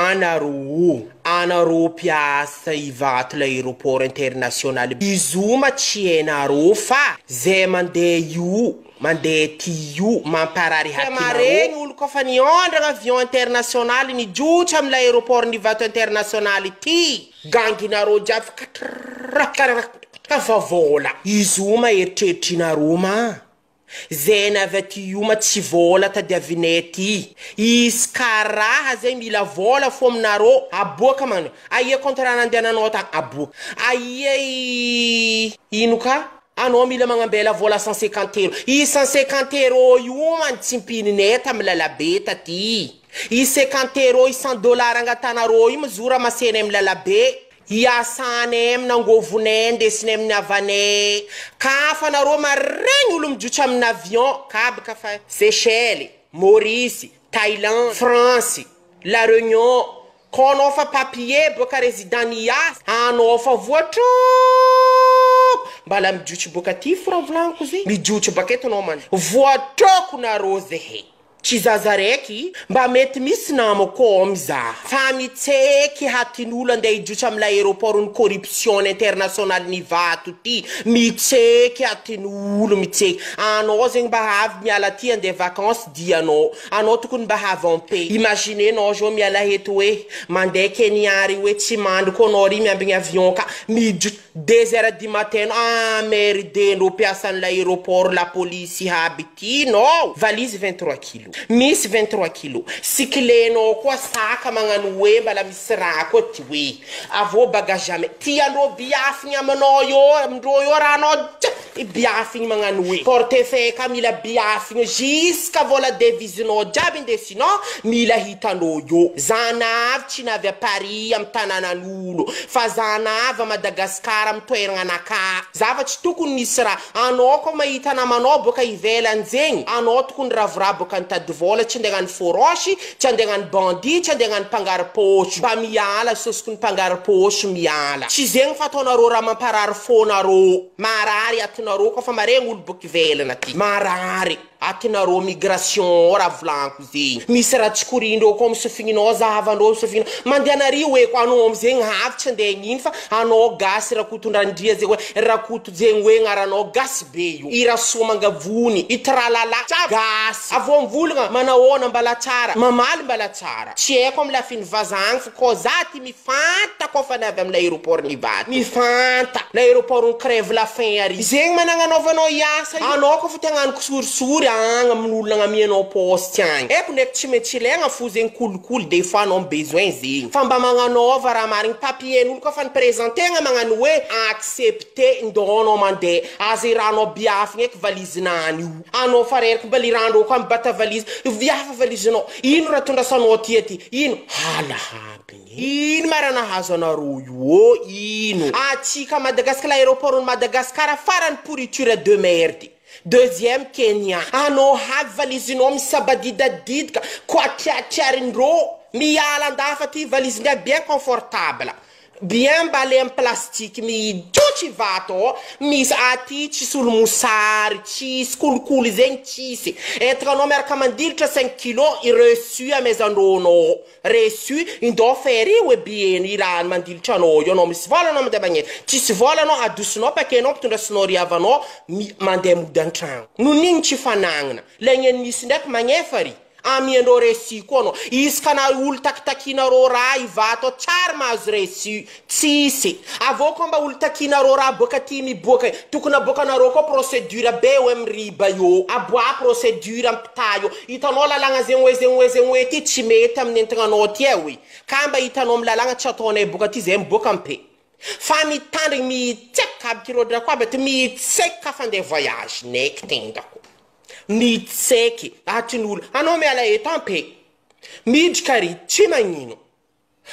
Anareo anareo mpiasa Ivato l'aéroport international izy io ma tsy hainareo fa zay mandeha io mandeha ty io mamparary hatinareo. Olo kofa niondrana avion international nijotra amy l'aéroport n'Ivato international ty ganginareo jiaby ka fa vola izy io ma eritreritrinareo ma zay navy aty io ma tsy vola tadiavinay ty izy karaha zay mila vola fo aminareo aboaka man aia contrat nandehananao tagny aboaka aia i ino ka anao mila magnambela vola 150 euro i 150 euro io man tsy mpininay tamy lalabe taty i 50 euro i 100 dollar angatanareo io mizora masenay amy lalabe iasanay amy nangovonay ndesinay amin'ny havanay ka fa nareo maregny olo mijotso amin'ny avion kaby ka fa Seychelles, Maurice, Thaïlande, France, La Réunion ko anao fa papier boka résident niasa anao fa voatroko mbala mijotso boka ty fo raha volaniko zay mijotso baketo anao man voatroko nareo zehe tsy zaza raiky mba mety misy namako ao mizaha fa mitseky hatin'olo andeha hijotso amy l'aéroport ny corruption international n'Ivato ty mitseky hatin'olo mitseky anao zegny mba avy miala ty andeha vacances dianao anao tokony mba havy en paix imagine nao zao miala eto hoe mandeha Kenya ary hoe tsy mandry koa anao ry miambigny avion ka mijotso 2 heures du matin ah merde ndreo mpiasan'ny l'aéroport la police aby ty no valise 23 kilo misy 23 kilo cyclenao koa saka magnano hoe mbala misy raha koa ty hoe avô bagage ame tiandreo biafigny aminao eo amindreo eo rahanao dra biafigny magnano hoe portefeuille ka mila biafigny jusqu'à vola devisenao jiaby indesinao mila hitanao eo zanavy tsy navy a Paris amy tanànan'olo fa zanavy a Madagasikara amy toeragna anaka zava tsy tokony misy raha anao koa mahita namanao boka ivelany zegny anao tokony ravoravo boka nitady vola tsy andeha hagnano forosy tsy andeha hagnano bandit tsy andeha hagnano mpangary pôsy mba miala sosoko ny mpangary pôsy miala tsy zegny fa ataonareo raha mamparary fonareo marary atinareo koa fa maregny olo boka ivelany aty marary atinareo migration raha volaniko zegny misy raha tsy korindreo koa misofigninao zahavandreo misofigninao mandeha anario eko anao amizegny avy tsy andeha hagnino fa anao gasy Rakotondrandria zegny hoe Rakoto zegny hoe agnaranao gasy be io i Rasomangavony i tralala gasy avô mivolagna manahoana mbala tsara mamaly mbala tsara tsy haiko amy lafiny vazagny fo kô za ty mifanta koa fa navy amy l'aéroport n'Ivato mifanta l'aéroport ny crève la faim ary zegny managnanaovanao hiasa anao koa fa te hagnano kisorisory agny amin'olo agnamianao poste agny haiko ndraiky tsy maintsy ilaigna fo zegny kolikoly des fois anao besoin zegny fa mba magnanaova raha marigny papier-n'olo koa fa nipresentegna magnano hoe accepté ndao anao mandeha aza iranao biafigny eky valizinany io anao fa reraka mba lirandreo koa mibata valise viafa valizinao ino raha tondrasanao ty aty ino halahabiny ino ma raha nahazo anareo io ô ino atsika Madagasikara l'aéroport ny Madagasikara farany pourriture de merde deuxième Kenya anao havy valizinao misabadidadidika koa triatriarindreo miala andafa aty valise ndraiky bien confortable bien emballé amy plastique mijotsy vato ao misy aty tsisy olo mosary tsisy kolikoly zegny tsisy entagna anao miaraka mandilitra 5 kilo i reçu amezandreo anao reçu indao fery hoe billet i raha mandilitra anao io anao misy vola anao mandeha magnety tsisy vola anao adosinao paquet-nao ampitondrasinao riavanao mandeha mody an-tragno no n'igny tsy fanagnana lagneny misy ndraiky magnefa ry amiandreo reçu koa anao isaka na olo takitakinareo raha Ivato tsary mahazo reçu tsisy avô koa mba olo takinareo raha boaka ty miboaka tokony aboakanareo koa procédure be hoe miriba io aboa procédure ampita io hitanao lalàgna zegny hoe zegny hoe zegny hoe ty tsy mety amin'ny entagnanao ty e hoe ka mba hitanao amy lalàgna tsy ataonay boaka ty zay miboaka ampe fa mitandrigny mitseky aby ty rodrako aby ty mitseky ka fa andeha voyage naiky tendako mitseky atin'olo anao miala eto ampe midrika ry tsy magnino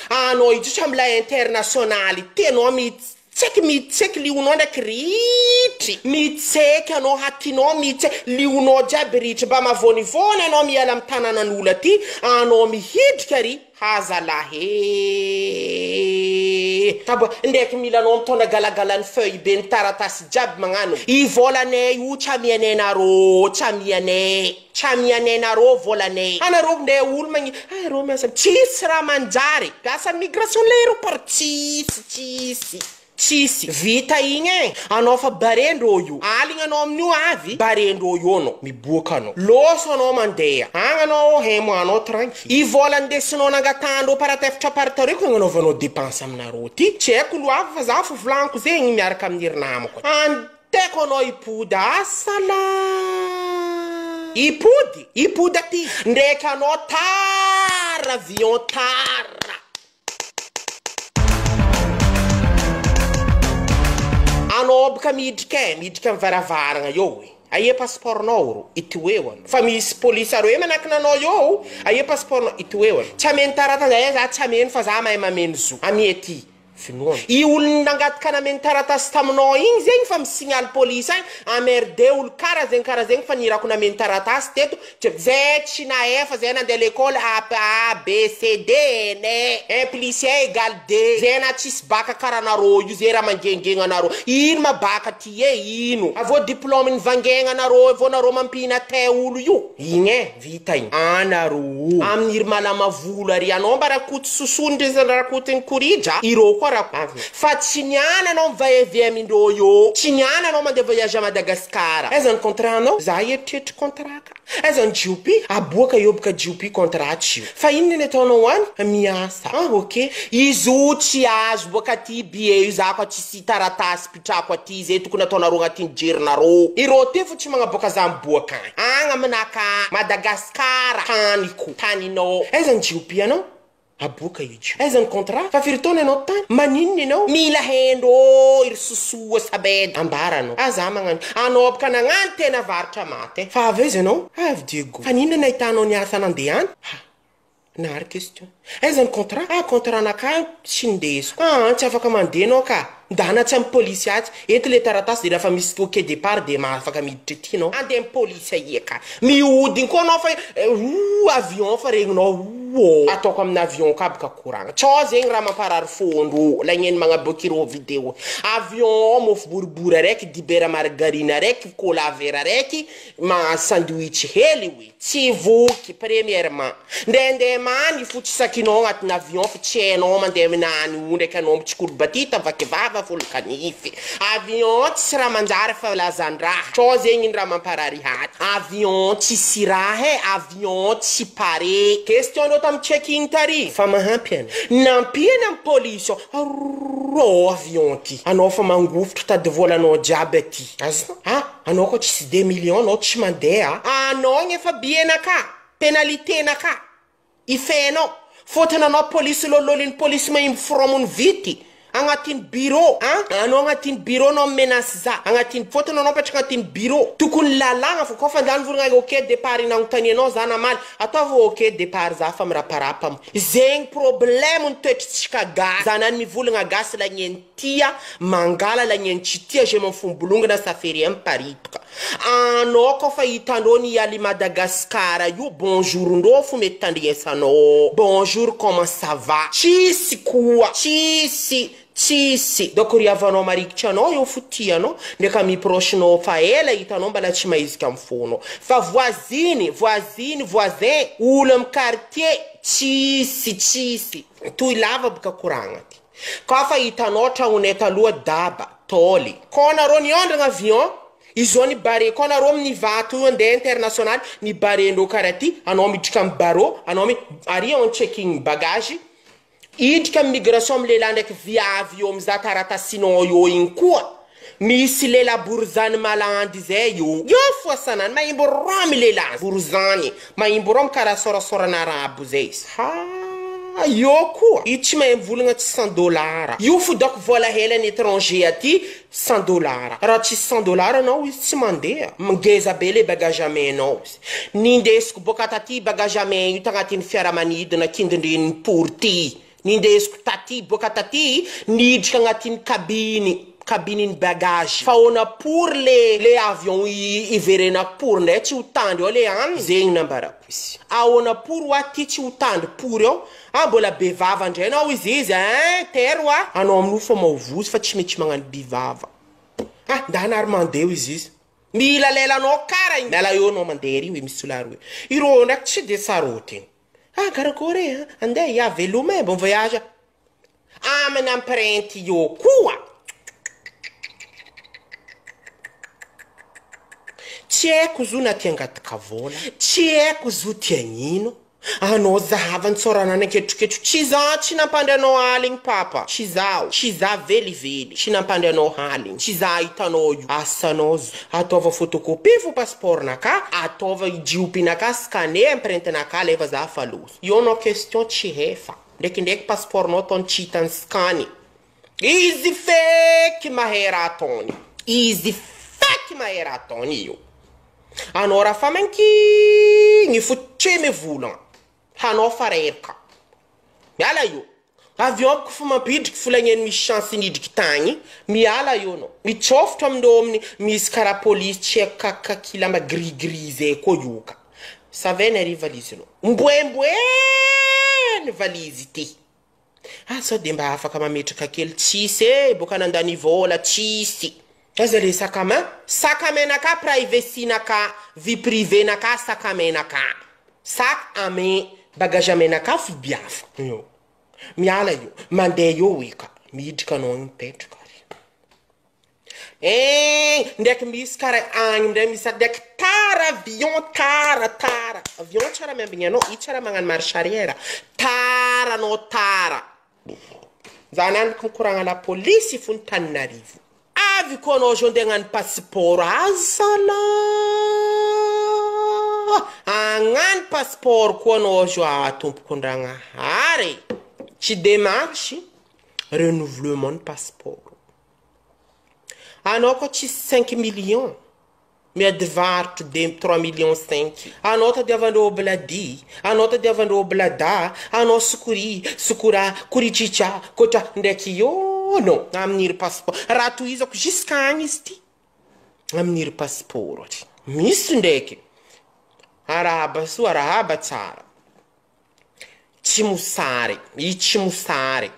anao ijotso amilay international ty anao mitseky mitseky lionao ndraiky ritry mitseky anao hatinao mitseky lionao jiaby ritry mba mavônivôny anao miala amy tanànan'olo aty anao mihidrika ry hazalahy. Tabo ndraiky mila anao mitondra galagalany feuille be ny taratasy jiaby magnano. I volanay io tsy amianay nareo, tsy amianay. Tsy amianay nareo volanay. Anareo ndeha olo magni ah reo miasa tsisy raha manjary. Mpiasa migration l'aéroport tsisy tsisy. Tsisy. Vita igny e. Anao fa barendreo io. Aligny anao amin'io avy, barendreo io anao. Miboaka anao. Loso anao mandeha. Agny anao hemo anao tranquille. I vola ndesinao nangatahandreo paratefitra paritareoko nagnanaovanao dépense aminareo ty. Tsy haiko lo avy fa za fo volaniko zegny miaraka amin'ny ry namako. Anteko anao hipody. Asala. Hipody? Hipody aty. Ndraiky anao tara avion tara. Anao boka midrika e, midrika amy varavaragna eo e. Aia passeport-nao ro? Ito eo anao. Fa misy polisy aroe manakina anao eo, aia passeport-nao? Ito eo anao. Tsy ameno taratasy, aia za tsy ameno fa za mahay mameno zo. Amia ty. Finoana. I olo nangataka nameno taratasy taminao igny zegny fa misignaly polisy agny, emmerde olo karaha zegny karaha zegny fa nirako nameno taratasy teto, zay tsy nahefa zay nandeha l'école A, A, B, C, D ne. 1 plus 1 égale 2. Zay na tsisy baka karaha anareo io, zay raha mangengegna anareo. Ino ma baka ty e, ino? Avô diplôme nivangegna anareo, avô nareo mampihina tay olo io. Igny e, vita igny. Anareo. Amin'ny ry malama volo ary anao mba rakoto sosondry rakotiny korija, ireo koa rako. Fa tsy niany anao mivaeve amindreo io. Tsy niany anao mandeha voyage à Madagascar. Aiza ny contrat anao? Za eritreritry contrat ka. Aiza ny jiopy? Aboaka eo boka jiopy contrat tsy io. Fa inona ny ataonao any? Miasa. Ah ok. Izy io tsy azo boaka aty billet io za koa tsisy taratasy pitrako aty zay tokony ataonareo agnatin'ny jerinareo. Ireo ty fo tsy magnaboaka za miboaka agny. Agny aminaka Madagascar taniko taninao. Aiza ny jiopy anao? Aboaka io jio. Aiza ny contrat? Fa firy taona ianao tany? Maninona ianao? Mila hendro iry sosoa sabeda. Ambara anao. Ah za magnano. Anao boka nagnano tena varotra maty e. Fa avy aiza ianao? Avy Diego. Fa ninona nahitanao ny asa nandeha any? Ha. Nary question. Aiza ny contrat? Ah contrat nakà tsy nindesiko. Ah tsy afaka mandeha anao ka. Ndana tsy amin'ny polisy atsy. Ento le taratasy de rehefa misy ok départ de afaka miditra aty anao. Andeha amin'ny polisy aia ka. Mihodiny koa anao fa o avion fa regninao o. Ataoko amin'ny avion ka boka koragna. Tsao zegny raha mamparary fondro. Lagneny magnaboaky ireo vidéo. Avion ao mofo boribory araiky, dibera margarine araiky, cola vera araiky, mahazo sandwich hely oe. Tsy voky premièrement. Ndehandeha many fo tsy sakinao agnatin'ny avion fa tsy hainao mandeha aminany io ndraiky anao mitsikorobatiта vaky vava folokanify. Avion tsisy raha manjary fa lazan-draha. Tsao zegny iny raha mamparary haty. Avion tsisy raha e, avion tsy pare. Question ndreo tamin'ny check-in tary. Fa mahampy ana. Nampiany amin'ny polisy ao. Arô avion ty. Anao fa mangofotro tady volanao jiaby aty. Azonao? Ah, anao koa tsisy 2 millions anao tsy mandeha. Anao agny efa billet-naka, pénalité-naka. Ifenao. Fôtony anao polisy lôlôlin'ny polisy mahimbo fromony vity. Agnatin'ny bureau, ah? Anao agnatin'ny bureau anao menace za. Agnatin'ny fôtony anao mipetraka agnatin'ny bureau. Tokony lalàgna fô koa fa andany volagna ok départ nagnotanianao za namaly. Ataovy ok départ za fa miraparapa mo. Zegny problème ny toetritsika gasy. Za nany mivolagna gasy lagneny tia, mangala lagneny tsy tia, je m'en fous bolongana ça fait rien miparitoka. Anao koa fa hitandreo ny hialy Madagascar io, bonjour ndreo fo mety tandrignesanao. Bonjour comment ça va? Tsisy koa, tsisy. Tsisy. Donc ry havanao marikitry anao eo fo tianao, ndraiky ami proche-nao fa ela hitanao mbala tsy maizika amy fonao. Fa voisine, voisine, voisin, olo amy quartier, tsisy, tsisy. Toy lava boka koragna ty. Koa fa hitanao tragnonay taloha daba, tôly. Koa nareo niondragna avion, izy ny bare koa nareo amin'ny vato io andeha international, ny barendreo karaha ty, anao miditra amy barreau, anao mi ary on checking bagage, idrika amy migration amy lehilahy ndraiky viavy io mizaha taratasinao io igny koa. Misy lehilahy borizany malandy zay io. Io foasanany mahimbo ramy lehilahy borizany, mahimbo ramy karaha sorasorana arabo zay izy. Ha, io koa. Io tsy mahay mivolagna tsy $100. Io fo dako vola hely any étranger aty $100. Raha tsisy $100 anao izy tsy mandeha. Mingeza be le bagage à main anao izy. Nindesiko boka taty bagage à main io tagnatin'ny fiaramanidina kindindrin'ny porty. Nindesiko taty boka taty niditra agnatin'ny cabine. Cabine ny bagage. Fa ahoana pour le le avion hiverenako pour ndray tsy ho tandry ao le an? Zegny nambarako izy. Ahoana pour wa ty tsy ho tandry pour ao? Ah mbola be vava ndray anao izy izy ein tero a! Anao amin'io fa maovozy fa tsy mety magnano by vava. Ah ndana ary mandeha izy izy. Mila lelanao kara igny. Miala eo anao mandeha ery oe misy olona aroe. Ireo ndraiky tsy de sarotiny. Ah karakory e andeha ya veloma e bon voyage. Aminy empreinte io koa. Tsy haiko zo na tia angataka vola, tsy haiko zo tia agnino. Anao zahava nitsaorana any anketroketro, tsy za tsy nampandry anao aligny papa, tsy zaho, tsy za velively, tsy nampandry anao aligny, tsy za hitanao io, asanao zo, ataova photocopie fo passeport naka, ataova jiopinaka scanner empreinte naka alefa za fa loso. Io anao question tsy hefa. Ndraikindraiky passeport nao ataony tsy hitany scan. Izy feky mahay raha ataony. Izy feky mahay raha ataony io. Anao raha fa mankigny fo tsy mivolagna. Hanao fa reraka. Miala io. Avion boko fo mampidriky fo lagneny misy chance nidriky tagny. Miala io anao. Mitsôfotro amindreo amin'ny misy karaha polisy tsy haiko kakikaki lamba gris gris zay koa io ka. Saveny ary valizinao. Mboemboe ny valizy ity. Ah sao dia mba afaka mametraka kely tsisy e, boka nandany vola tsisy. Aiza le sac à main? Sac à main naka privacy naka, vie privée naka sac à main naka. Sac à main, bagage à main naka fibiafa. Io. Miala io, mandeha eo eka. Midrika anao agny mipetraka ary. Eh, ndraiky misy kara agny ndray misy ndraiky tara avion tara tara. Avion tsara miambigny anao, i tsara magnano marche arrière. Tara anao tara. Za niany mikoragna la polisy fony Tananarivo. Avy koa anao zao ndeha hagnano passeport azala. Hagnano passeport koa anao zao ah tompoko ndragnahary. Tsy démarche renouvellement ny passeport. Anao koa tsisy 5 millions. Miady varotro de 3 millions 5. Anao tadiavandreo obladi, anao tadiavandreo oblada, anao sokori, sokora, korichicha, kotra ndraiky io no amin'iry passeport. Raha tohizako jusqu'à agny izy ty. Amin'iry passeport ty. Misy ndraiky. Arahaba soa, arahaba tsara. Tsy mosary, i tsy mosary.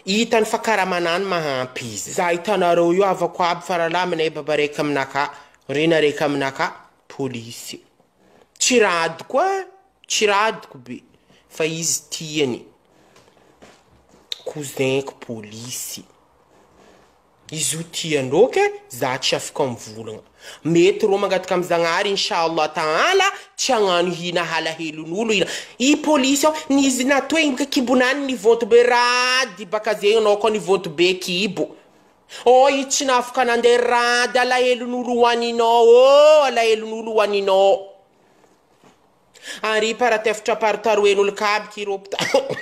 Hitany fa karamanany mahampy izy. Za hitanareo io avako aby fa rahalahy aminay baba raiky aminaka, reny araiky aminaka, polisy. Tsy radiko e, tsy radiko be. Fa izy tiany. Cousin-ko polisy. Izy io tiandreo ke za tsy afaka mivolagna. Mety rô mangataka amy Zagnahary inshallah ta'ala tsy hagnano hina halahelon'olo hina. I polisy ao nizy natoe igny baka kibonany nivonto be rady baka zegny anao koa nivonto be kibo. Oh i tsy nafaka nandeha rady alahelon'olo hoaninao oh alahelon'olo hoaninao. Ary paratefitra paritaroen'olo kabiky ireo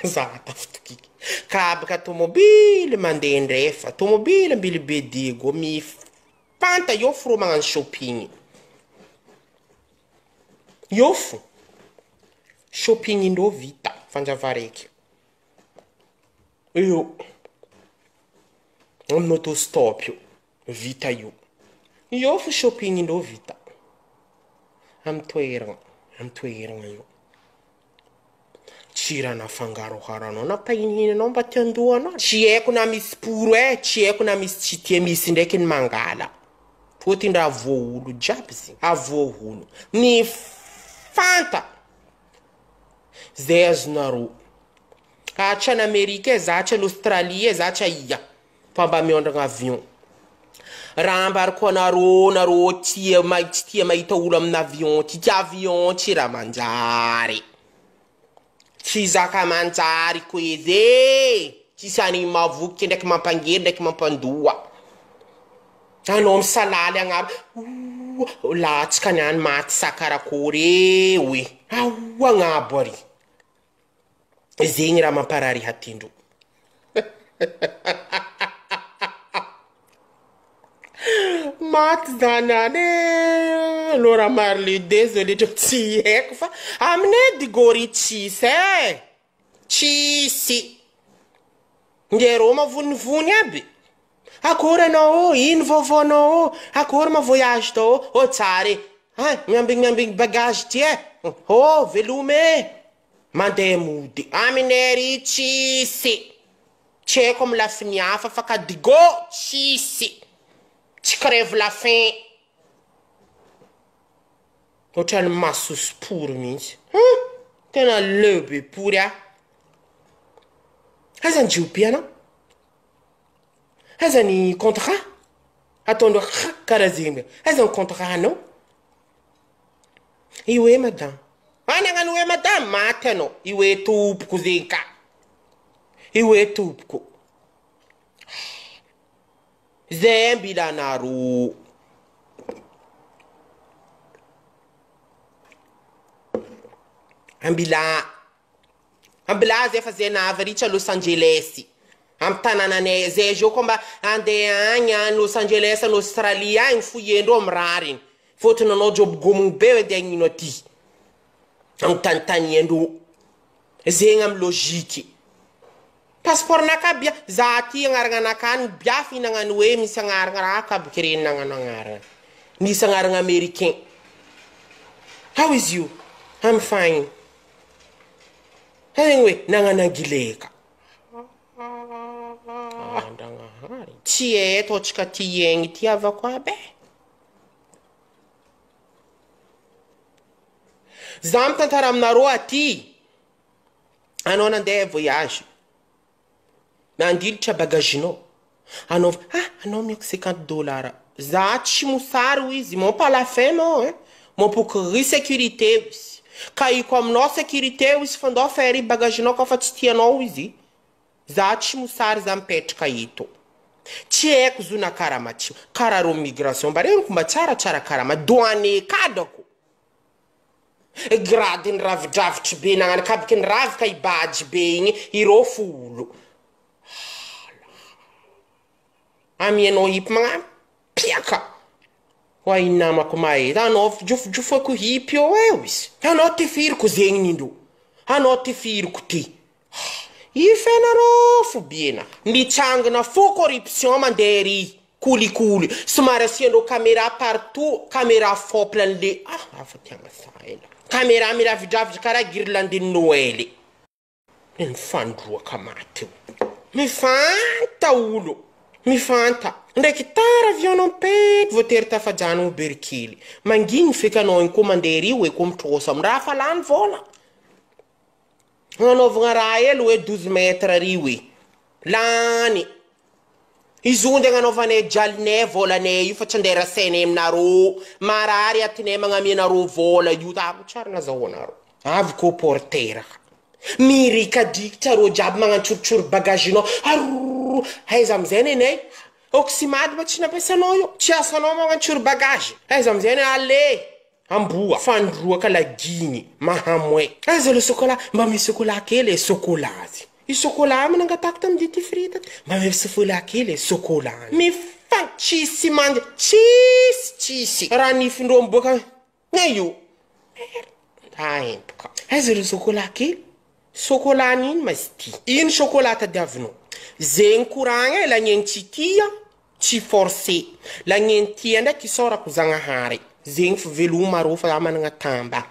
za tafitokiky. Kabaka tomobily mandeha ndrefa, tomobily ambily be diego mifanta eo fo rô magnano shopping. Eo fo. Shopping indreo vita fanjava raiky. Eo. Amin'ny autostop io. Vita io. Eo fo shopping indreo vita. Amy toeragna, amy toeragna io. Tsy raha nafangaroharanao na mpahinhinanao mba tiandohanao. Tsy haiko na misy poro e, tsy haiko na misy tsy tia misy ndraiky ny mangala. Fôtony raha voaolo jiaby zegny. Avoaolo. Ny fanta zay azonareo. Ah, tsy any Amerika e, za tsy any Australie e, za tsy aia. Fa mba miondragna avion. Raha ambariko anareo, nareo tia tsy tia mahita olo amin'ny avion ty, ty avion tsy raha manjary. Tsy zaka manjary ko izy e. Tsisy anigny mahavoky ndraiky mampangery ndraiky mampandoa. Anao misalaly agnabo, latsaka niany maty sakarakory e oe. Ao agnabo ary. Zegny raha mamparary hatindro. Maty zany any e. Laura Marley désolé tsy haiko fa aminay digory tsisy e. Tsisy. Nge rô mavonivony aby. Akory anao ô, ino vaovaonao ô, akory ma voyage tao ô, ô tsara e, hay miambigny miambigny bagage ty e, ô veloma e, mandeha mody, aminay ary tsisy, tsy haiko amy lafiny hafa fa ka Digo tsisy, tsy crève la faim. Ohatran'ny masosopory mihitsy. Hum! Tena leo be pory ah. Aiza ny JOP anao? Aiza ny contrat? Ataondreo ha karaha zegny. Aiza ny contrat anao? Io e madame. Ah nagnano hoe madame, maty anao. Io e tompoko zegny ka. Io e tompoko. Zay mbila anareo. Ambila. Ambila zay fa zay navy ritra Los Angeles. Amy tanànanay zay zao koa mba andeha agny any Los Angeles any Australie agny foyendreo amy rariny. Fôtony anao job gomogno be hoe andeha hagnino aty. Agnotanitaniandreo. Zegny amy logique. Passeport naka bia, za ty agnarana anaka ny bia fihinagna ny hoe misy agnarana raha ka aby reny nagnano agnarana. Nisy agnarana américain. How is you? I'm fine. Zegny hoe nagnano anglais ka. Andragnahary. Tsy eto atsika ty iegny ty havako aby e. Za mitantara aminareo aty. Anao nandeha voyage. Nandilitra bagagenao. Anao ah anao miako 50 dollars. Za tsy mosary hoy izy, mon pas la fin non hein. Mampokry sécurité izy. Ka iko aminao sécurité izy fa ndao faire bagagenao koa fa tsy tianao izy. Za tsy mosary za mipetraka eto. Tsy haiko zo na karama tsy karaha reo migration mba reniko mba tsaratsara karama douane kadrako. Grady ny ravidravitry be nagnano kabiky ny ravika i badge be igny ireo fo olo. Amianao hipy magnano piaka. Hoa ino namako mahay anao jofojofoko hipy eo eo izy. Anao tifiriko zegny nindreo. Anao tifiriko ty. Ifenareo fo biena. Mitsangana fo corruption mandeha ery. Kolikoly. Somary asiandreo caméra partout. Caméra fopla an'le ah afa tiagna sa ela. Caméra miravidravitra karaha guirlande Noël. Mifandroaka maty io. Mifanta olo. Mifanta. Ndraiky tara avion mipety voatery tafajanogno berikely. Mangigny feky anao igny koa mandeha ery hoe koa mitrosa amy raha fa lany vola. Nanaovagna raha hely hoe 12 mètres ry hoe. Lany. Izy io ndeha agnanaovanay jalinay volanay io fa tsy andeha rasainay aminareo. Marary atinay magnamianareo vola io tako tsara nazahoanareo. Avy ko portera. Mirikadrikitra reo jiaby magnantsorotsoro bagagenao. Arrrr, aiza amizay nenay? Oxymad ma tsy nampiasanao io. Tsy asanao magnantsoro bagage. Aiza amizay ne ale. Amboa fandroaka laginy mahamoay. Aiza le chocolat? Mba misy chocolat kely e chocolat zy. I chocolat ma nangatako tamy duty free taty. Mba misy chocolat kely e chocolat. Mifa tsisy manja tsisy tsisy. Raha nifindreo miboaka ne io. Aempoka. Aiza le chocolat kely? Chocolat nino ma izy ty? Ino chocolat tadiavinao? Zegny koragna e lagneny tsy tia, tsy forcé. Lagneny tia ndraiky isaorako Zagnahary. Zegny fiveloma rô fa za managna tamba.